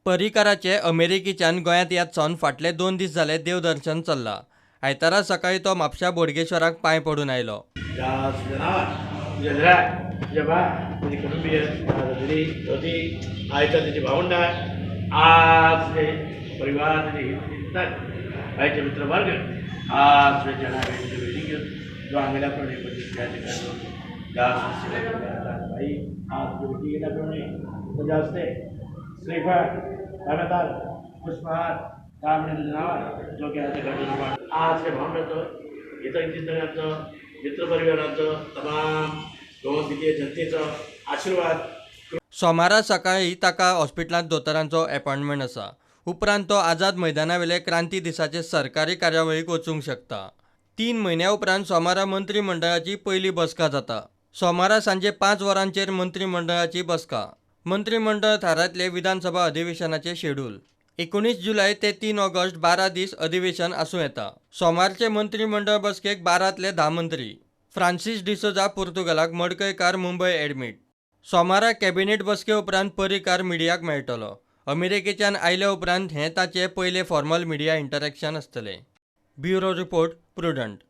पर्रीकाराचे अमेरिकेच्यान गोंयांत येत सावन फाटले 2 दीस जाले देवदर्शन चल्लां. आयतारा सकाळीं तो म्हापश्या बोडगेश्वराक पांय पडून आयलो. सोमारा सकाळीं ताका हॉस्पिटलांत दोतोरांचो अपॉयंटमेंट आसा. उपरांत तो आझाद मैदानावेले क्रांती दिसाचे सरकारी कार्यावळीक वचूंक शकता. 3 म्हयन्या उपरांत सोमारा मंत्रीमंडळाची पयली बसका जाता. सोमारा सांजे 5 वरांचेर मंत्रीमंडळाची बसका. मंत्रीमंडळ थारायतले विधानसभा अधिवेशनाचे शेड्यूल. 19 जुलय ते 3 ऑगस्ट 12 दीस अधिवेशन आसूं येता. सोमारचे मंत्रीमंडळ बसकेक 12तले 10 मंत्री. फ्रांसीस डिसोजा पुर्तुगालाक, मडकयकार मुंबय एडमीट. सोमारा कॅबिनेट बसके उपरांत पर्रीकार मिडियाक मेळटलो. अमेरिकेच्यान आयले उपरांत हें ताचें पयलें फॉर्मल मिडिया इंटरॅक्शन आसतलें. Bureau report, Prudent.